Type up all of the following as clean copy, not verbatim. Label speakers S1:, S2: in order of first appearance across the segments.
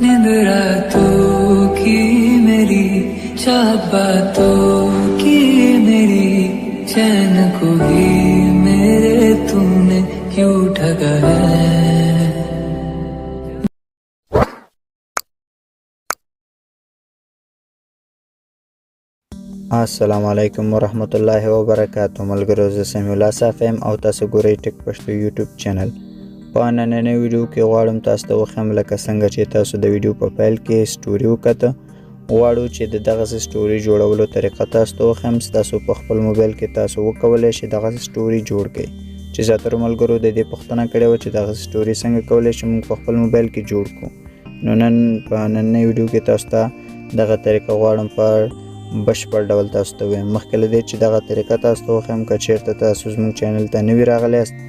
S1: नींद रातों की मेरी, चाहत बातों की मेरी, चैन को भी मेरे तूने क्यों ठगा है।
S2: السلام علیکم ورحمت الله وبرکاتو. ملګرو، زه سمیع الله صافی یم او تاسو ګورئ ټیک پښتو یوټیوب چینل. په نننۍ ویډیو کې غواړم تاسو ته وښیم لکه څنګه چې تاسو د ویډیو په پیل کې سټوري وکته، غواړو چې د دغسې سټوري جوړولو طریقه تاسو ته وښیم. ستاسو په خپل موبایل کې تاسو وکولی شئ دغسې سټوري جوړ کړئ، چې زیاترو ملګرو د دې پوښتنه کړې وه چې دغسې سټوري څنګه کولی شو موږ په خپل موبایل کې جوړ کړو. نو نن په نننۍ ویډیو کې تاسو ته دغه طریقه غواړم په بشپړ ډول تاسو ته ووایم. مخکې له دې چې دغه طریقه تاسو ته وښیم، که چېرته تاسو زموږ چینل ته نوي راغلي یاست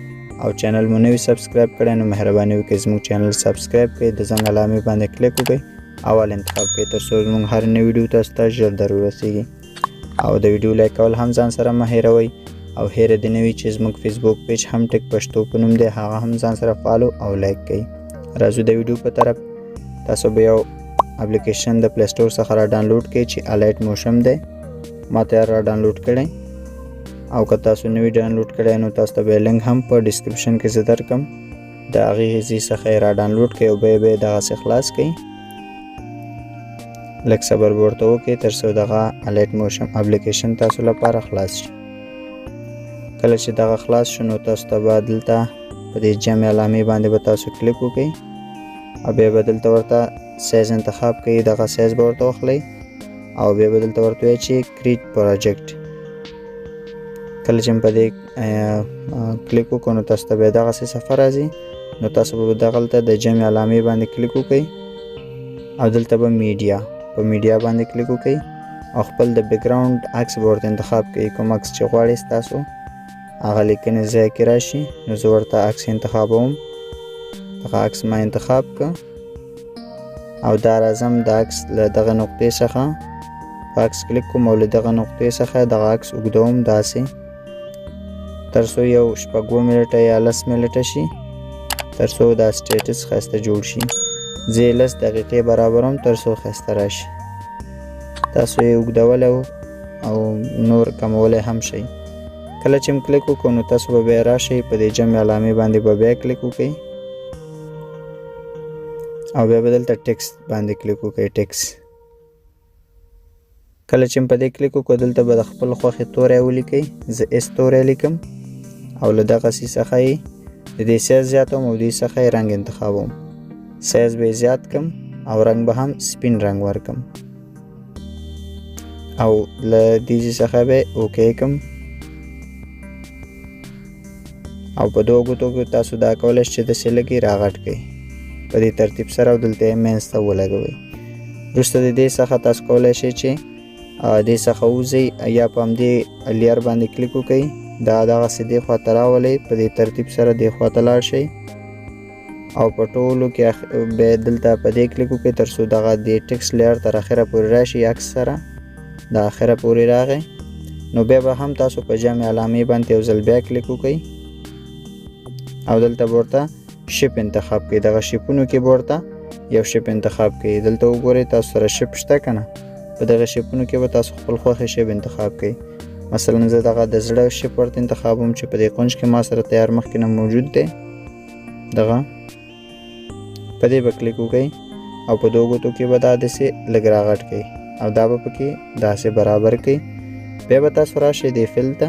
S2: او چینل مو نوي subscribe کړی، نو مهرباني وکړئ زموږ چینل subscribe کړئ، د زنګ علامې باندې کلیک وکړئ او all انتخاب کړئ، تر څو زموږ هر نوې ویډیو تاسو ته ژر در ورسیږي. او د ویډیو لایک کول هم ځان سره مه هېروئ، او هېره دې نه وي چې زموږ فیسبوک پیج هم ټیک پښتو په نوم دی، هغه هم ځان سره follow او لایک کړئ. راځو د ویډیو په طرف. تاسو به یو اپلیکیشن د Play Store څخه را ډانلوډ کړئ چې Alight Motion دی، ما تیار را ډانلوډ کړی، او که تاسو نوی ډانلوډ کړی نو تاسو ته به لینک هم په description کې زه درکړم، د هغې ځای څخه یې را ډانلوډ کړئ او بیا به یې دغسې خلاص کړئ. لږ صبر به ورته وکړئ تر څو دغه Alight Motion اپلیکیشن تاسو لپاره خلاص شي. کله چې دغه خلاص شو نو تاسو ته به دلته په دې جمع علامې باندې به تاسو کلیک وکړئ او بیا به دلته ورته سایز انتخاب کړئ، دغه سایز به ورته واخلئ او بیا به دلته ورته وایي چې create project. کله چې په دې کلیک وکړو نو تاسو ته بیا دغسې صفحه راځي، نو تاسو به دغلته د جمع علامې باندې کلیک وکړئ او دلته به media، په media باندې کلیک وکړئ او خپل د background عکس به ورته انتخاب کړئ، کوم عکس چې غواړئ ستاسو هغه لیکنې ځای کې راشي. نو زه ورته عکس انتخابوم، دغه عکس ما انتخاب کړ او دا راځم د عکس له دغه نقطې څخه په عکس کلیک کوم او له دغه نقطې څخه دغه عکس اوږدوم داسې تر څو یو شپږ منټه یا لس منټه شي، تر څو دا status ښایسته جوړ شي. زه یې لس دقیقې برابروم تر څو ښایسته راشي. تاسو یې اوږدولی او نور کمولی هم شئ. کله چې هم کلیک وکړو نو تاسو به بیا راشئ په دې جمع علامې باندې به بیا کلیک وکړئ او بیا به دلته ټیکس باندې کلیک وکړئ. ټیکس کله چې په دې کلیک وکړو دلته به د خپل خوښې توری ولیکئ. زه S توری لیکم او له دغسې څخه یې د دې سایز زیاتوم او دې څخه یې رنګ انتخابوم. سایز به یې زیات کم او رنګ به هم سپین رنګ ورکم او له دې څخه به okay کم. او په دوو ګوتو کې تاسو دا کولی شئ چې داسې لږ یې راغټ کړئ په دې ترتیب سره او دلته یې منځ ته ولګوئ. وروسته د دې څخه تاسو کولی شئ چې دې څخه ووځئ یا په همدې layer باندې کلیک وکړئ، دا دغسې دې خوا ته راولئ، په دې ترتیب سره دې خوا ته لاړ شئ او په ټولو کې بیا دلته په دې کلیک وکړئ تر څو دغه دې text layer تر اخره پورې راشي. عکس سره د اخره پورې راغی نو بیا به هم تاسو په جمع علامې باندې یو ځل بیا کلیک وکړئ او دلته به ورته shape انتخاب کړئ. دغه shape ونو کې به ورته یو shape انتخاب کړئ. دلته وګورئ تاسو سره shape شته که نه، په دغه shape ونو کې به تاسو خپل خوښې shape انتخاب کړئ. مثلا زه دغه د زړه shape ورته انتخابوم چې په دې کونج کې ما سره تیار مخکې نه موجود دی، دغه په دې به کلیک وکړئ او په دوو ګوتو کې به دا داسې لږ راغټ کړئ او دا به پکې داسې برابر کړئ. بیا به تاسو راشئ دې fill ته،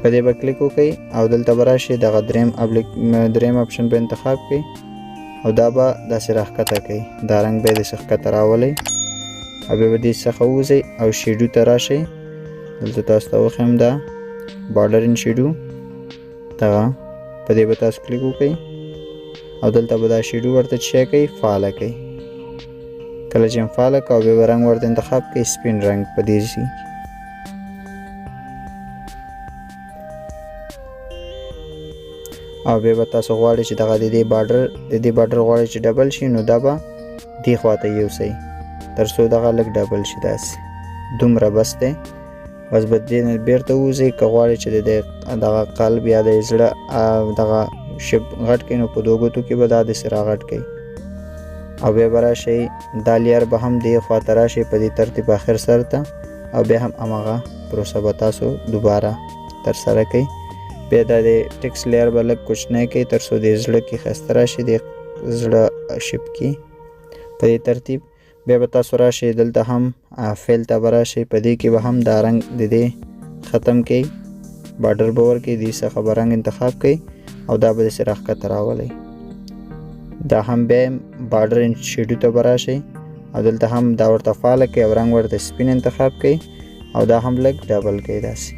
S2: په دې به کلیک وکړئ او دلته به راشئ دغه دریم option به انتخاب کړئ او دا به داسې راښکته کړئ، دا رنګ به یې داسې ښکته راولئ او بیا به دې څخه ووځئ او shadow ته راشئ. دلته تاسو ته وښیم دا border and shadow، دغه په دې به تاسو کلیک وکړئ او دلته به دا shadow ورته چې شی کوي فعاله کړئ. کله چې هم فعاله کړه او بیا به رنګ ورته انتخاب کړئ سپین رنګ په دې ځای. او بیا به تاسو غواړئ چې دغه د دې border، د دې border غواړئ چې double شي نو دا به دې خوا ته یوسئ تر څو دغه لږ double شي. داسې دومره بس دی. بس به دې نه بیرته ووځئ. که غواړئ چې د دې دغه قلب یا د زړه، دغه shape غټ کړئ نو په دوو ګوتو کې به دا داسې راغټ کړئ. او بیا به راشئ دا layer به هم دې خوا ته راشئ په دې ترتیب آخر سر ته، او بیا هم هماغه پروسه به تاسو دوباره ترسره کړئ. بیا دا د text layer به لږ کوچنی کړئ تر څو د زړه کې ښایسته راشي، د زړه shape کې په دې ترتیب. بیا به تاسو راشئ دلته هم fill ته به راشئ، په دې کې به هم دا رنګ د دې ختم کړئ، border به ورکړئ، دې څخه به رنګ انتخاب کړئ او دا به داسې راښکته راولئ. دا هم بیا border shadow ته به راشئ او دلته هم دا ورته فعاله کړئ او رنګ ورته سپین انتخاب کړئ او دا هم لږ double کړئ داسې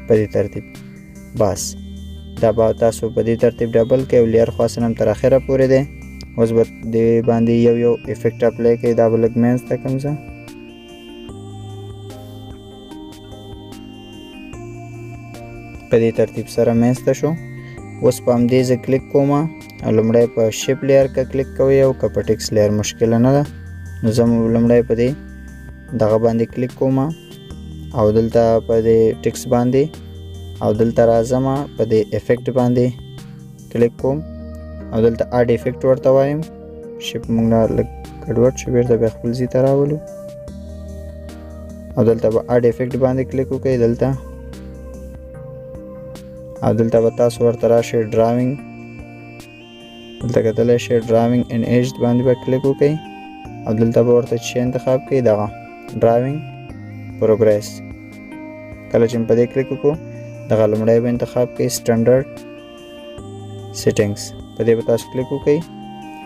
S2: په دې ترتیب. بس دا به تاسو په دې ترتیب double کړئ او layer خو اصلاً هم تر اخره پورې دی. اوس به دې باندې یو یو effect apply کړئ، دا به لږ منځ ته کړم زه. په دې ترتیب سره منځ ته شو. اوس په همدې زه کلیک کوم او لومړی په shape layer که کلیک کوئ او که په text layer مشکله نه ده. نو زه لومړی په دې دغه باندې کلیک کوم او دلته په دې text باندې، او دلته راځم په دې effect باندې کلیک کوم او دلته add effect ورته وایم. shape موږ نه لږ ګډوډ شو، بېرته بیا خپل ځای ته راولو او دلته به add effect باندې کلیک وکړئ دلته، او دلته به تاسو ورته راشئ drawing، دلته کتلی شئ drawing and edge باندې به کلیک وکړئ او دلته به ورته چې انتخاب کړئ دغه drawing progress. کله چې په دې کلیک وکړو دغه لومړی به انتخاب کړئ standard settings، په دې به تاسو کلیک وکړئ.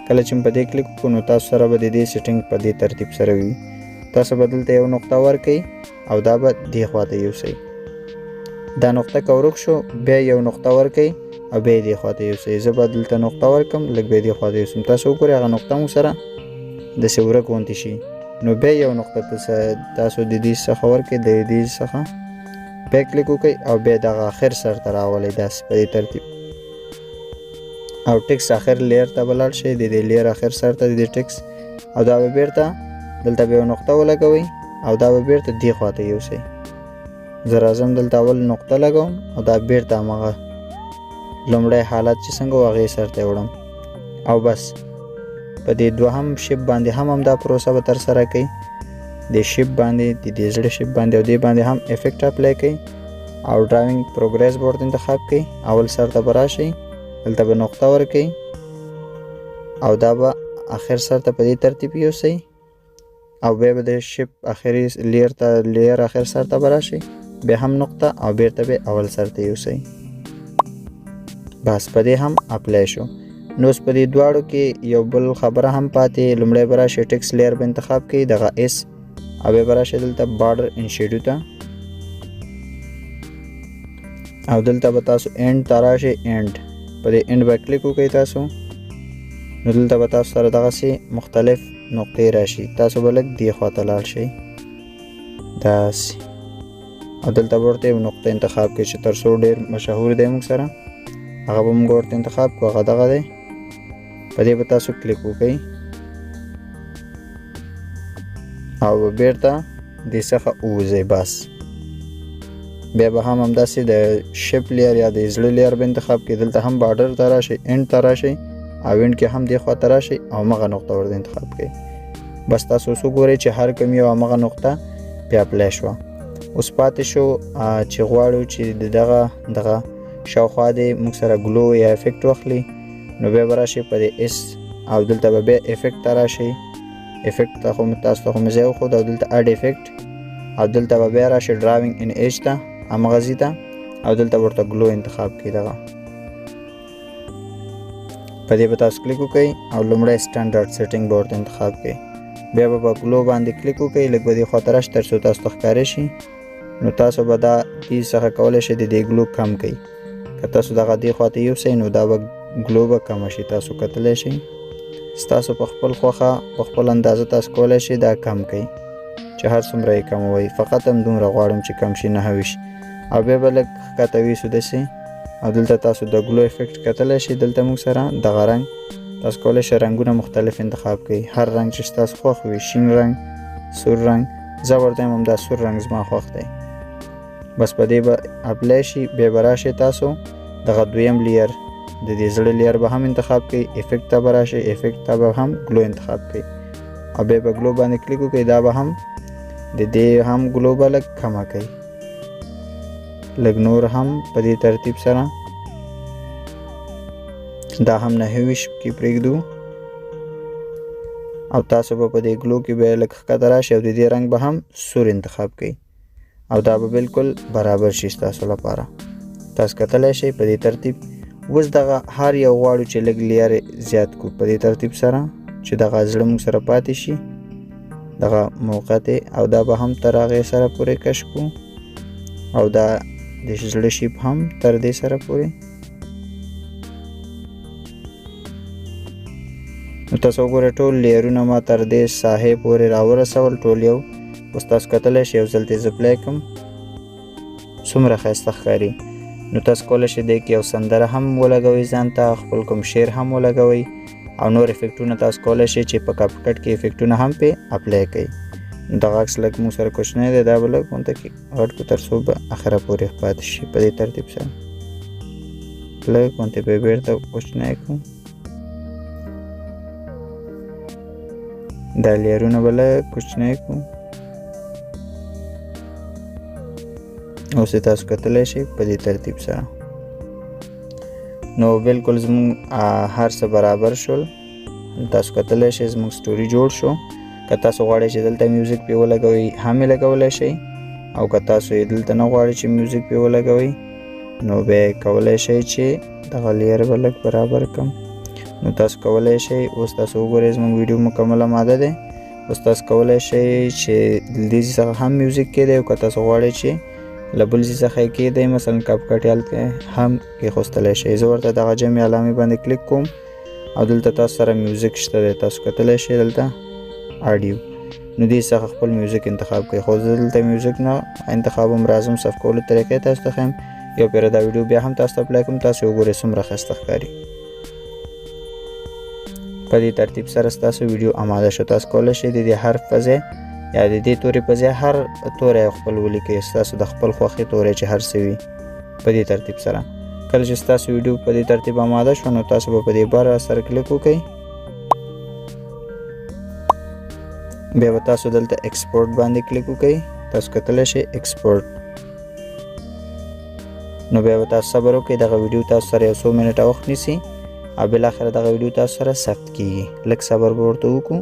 S2: کله چې په دې کلیک وکړو نو تاسو سره به د دې setting په دې ترتیب سره وي. تاسو به دلته یو نقطه ورکړئ او دا به دې خوا ته یوسئ. دا نقطه که ورک شو بیا یو نقطه ورکړئ او بیا یې دې خوا ته یوسئ. زه به دلته نقطه ورکړم، لږ بیا دې خوا ته یوسم. تاسو وګورئ هغه نقطه مو سره داسې ورک غوندې شي. نو بیا یو نقطه تاسو د دې څخه ورکړئ، د دې څخه بیا کلیک وکړئ او بیا دغه آخر سر ته راولئ داسې په دې ترتیب. او text آخر layer ته به لاړ شئ، د دې layer آخر سر ته د دې text، او دا به بیرته دلته به یو نقطه ولګوئ او دا به بیرته دې خوا ته یوسئ. زه راځم دلته اول نقطه لګوم او دا بیرته هماغه لومړی حالت چې څنګه و هغې سر ته یې وړم. او بس په دې دوهم shape باندې هم همدا پروسه به ترسره کړئ. د shape باندې، د دې زړه shape باندې او دې باندې هم effect apply کړئ او drawing progress به ورته انتخاب کړئ. اول سر ته به راشئ، دلته به نقطه ورکړئ او دا به آخر سر ته په دې ترتیب یوسئ او بیا به د shape آخري layer ته، layer آخر سر ته به راشئ، بیا هم نقطه او بیرته به اول سر ته یوسئ. بس په دې هم apply شو. نو اوس په دې دواړو کې یو بل خبره هم پاتې. لومړی به راشئ text layer به انتخاب کړئ دغه S، او بیا به راشئ دلته border and shadow ته، او دلته به تاسو end ته راشئ. end په دې end به کلیک وکړئ تاسو. نو دلته به تاسو سره دغسې مختلف نقطې راشي. تاسو به لږ دې خوا ته لاړ شئ داسې، او دلته به ورته یو نقطه انتخاب کړئ چې تر څو ډېر مشهور دی موږ سره، هغه به موږ ورته انتخاب کړو، هغه دغه دی. په دې به تاسو کلیک وکړئ او به بیرته دې څخه ووځئ. بس بیا به هم همداسې د shape layer یا د زړه layer به انتخاب کړئ. دلته هم border ته راشئ، end ته راشئ او end کې هم دې خوا ته راشئ او همغه نقطه ورته انتخاب کړئ. بس تاسو اوس وګورئ چې هر کوم یو همغه نقطه بیا apply شوه. اوس پاتې شو چې غواړو چې د دغه شاوخوا دې موږ سره glow یا effect واخلي. نو بیا به راشئ په دې S او دلته به بیا effect ته راشئ. effect ته خو تاسو ته خو مې ځای وښود، او دلته add effect، او دلته به بیا راشئ drawing and edge ته، همغه ځای ته، او دلته به ورته glow انتخاب کړئ. دغه په دې به تاسو کلیک وکړئ او لومړی standard setting به ورته انتخاب کړئ. بیا به په glow باندې کلیک وکړئ، لږ به دې خوا ته راشي تر څو تاسو ته ښکاره شي. نو تاسو به دا دې څخه کولی شئ د دې glow کم کړئ. که تاسو دغه دې خوا ته یوسئ نو دا به glow به کمه شي، تاسو کتلی شئ. ستاسو په خپل خوښه په خپل اندازه تاسو کولی شئ دا کم کړئ چې هر څومره یې کموئ. فقط هم دومره غواړم چې کم شي، 29. او بیا به لږ ښکته ویسو داسې، او دلته تاسو د glow effect کتلی شئ. دلته موږ سره دغه رنګ تاسو کولی شئ رنګونه مختلف انتخاب کړئ، هر رنګ چې ستاسو خوښ وي، شین رنګ، سور رنګ. زه ورته وایم همدا سور رنګ زما خوښ دی. بس په دې به apply شي. بیا به راشئ تاسو دغه دویم layer د دې زړه layer به هم انتخاب کړئ، effect ته به راشئ، effect ته به هم glow انتخاب کړئ او بیا به glow باندې کلیک وکړئ. دا به هم د دې هم glow به لږ کمه کړئ، لږ نور هم په دې ترتیب سره دا هم 29 کې پرېږدو او تاسو به په دې glow کې به لږ ښکته راشئ او د دې رنګ به هم سور انتخاب کړئ او دا به بالکل برابر شي ستاسو لپاره. تاسو کتلی شئ په دې ترتیب. اوس دغه هر یو غواړو چې لږ layer زیات کړو په دې ترتیب سره چې دغه زړه موږ سره پاتې شي دغه موقع دی، او دا به هم تر هغې سره پورې کش کړو او دا د زړه shape هم تر دې سره پورې. نو تاسو وګورئ ټول layer ونه ما تر دې ساحې پورې راورسول ټول یو. اوس تاسو کتلی شئ یو ځل دې زه play کړم څومره ښایسته ښکاري. نو تاسو کولی شئ دې کې یو سندره هم ولګوئ، ځان ته خپل کوم شعر هم ولګوئ او نور effect ونه تاسو کولی شئ چې په CapCut کې effect ونه هم پې apply کړئ. نو دغه عکس لږ موږ سره کوچنی دی، دا به لږ غونته کې غټ کړو تر څو به اخره پورې پاتې شي. په دې ترتیب سره لږ غونته به یې بېرته کوچنی کړو، دا layer ونه به لږ کوچنی کړو. اوس یې تاسو کتلی شئ په دې ترتیب سره. نو بالکل زموږ هر څه برابر شول. تاسو کتلی شئ زموږ story جوړ شو. که تاسو غواړئ چې دلته music پې ولګوئ هم یې لګولی شئ، او که تاسو یې دلته نه غواړئ چې music پې ولګوئ نو بیا یې کولی شئ چې دغه layer به لږ برابر کړم. نو تاسو کولی شئ اوس تاسو وګورئ زموږ ویډیو مکمله آماده دی. اوس تاسو کولی شئ چې له دې ځای څخه هم music کېدی، او که تاسو غواړئ چې له بل ځای څخه یې کېدی مثلا CapCut یې هلته هم کېښوستلی شئ. زه ورته دغه جمع علامې باندې کلیک کوم او دلته تاسو سره music شته دی، تاسو کتلی شئ دلته audio. نو دې څخه خپل music انتخاب کړئ. خو زه دلته music نه انتخابوم، راځم save کولو طریقې تاسو ته ښیم. یو پېره دا ویډیو بیا هم تاسو ته play کوم، تاسو وګورئ څومره ښایسته ښکاري. په دې ترتیب سره ستاسو ویډیو آماده شو. تاسو کولی شئ د دې حرف په ځای یا د دې تورې په ځای هر توری خپل ولیکئ، ستاسو د خپل خوښې توری چې هر څه وي. په دې ترتیب سره کله چې ستاسو ویډیو په دې ترتیب آماده شو نو تاسو به په دې بار سره کلیک وکړئ. بیا به تاسو دلته export باندې کلیک وکړئ. تاسو کتلی شئ export. نو بیا به تاسو صبر وکړئ، دغه ویډیو تاسو سره یو څو منټه وخت نیسي او بالاخره دغه ویډیو تاسو سره ثبت کیږي. لږ صبر به ورته وکړو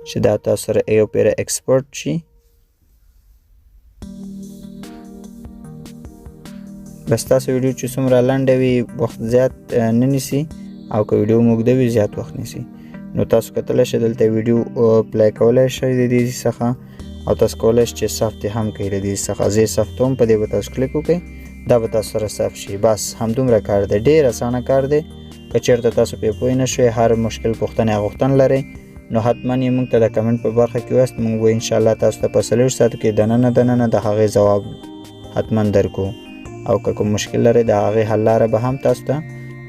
S2: چې دا تاسو سره یو پیره export شي. بس تاسو ویډیو چې څومره لنډه وي وخت زیات نه نیسي، او که ویډیو مو اوږده وي زیات وخت نیسي. نو تاسو کتلی شئ دلته ویډیو play کولی شئ د دې څخه، او تاسو کولی شئ چې ثبت یې هم کړئ له دې څخه. زه یې ثبتوم، په دې به تاسو کلیک وکړئ، دا به تاسو سره ثبت شي. بس همدومره کار دی، ډېر اسانه کار دی. که چېرته تاسو پرې پوه نه شئ، هر مشکل پوښتنه یا غوښتنه لرئ نو حتما یې موږ ته د کمنټ په برخه کې ووایاست. موږ به انشاءالله تاسو ته په 24 ساعتو کې دننه دننه د هغې ځواب حتما درکړو، او که کوم مشکل لرئ د هغې حل لاره به هم تاسو ته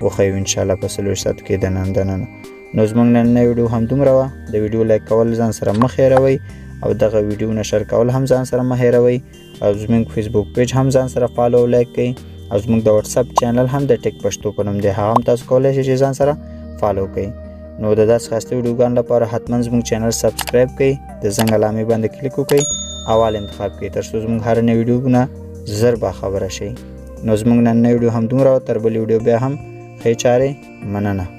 S2: وښیو انشاءالله په 24 ساعتو کې دننه دننه. نو زموږ نننۍ ویډیو همدومره وه. د ویډیو like کول ځان سره مه هېروئ، او دغه ویډیو نشر کول هم ځان سره مه هېروئ، او زموږ فیسبوک page هم ځان سره follow او like کړئ، او زموږ د واتساپ channel هم د ټیک پښتو په نوم دی، هغه هم تاسو کولی شئ چې ځان سره follow کړئ. نو د داسې ښایسته ویډیوګانو لپاره حتما زموږ channel subscribe کړئ، د زنګ علامې باندې کلیک وکړئ او all انتخاب کړئ تر څو زموږ هره نوې ویډیوونه زر باخبره شئ. نو زموږ نننۍ ویډیو هم دومره وه. تر بلې ویډیو بیا هم ښې چارې. مننه.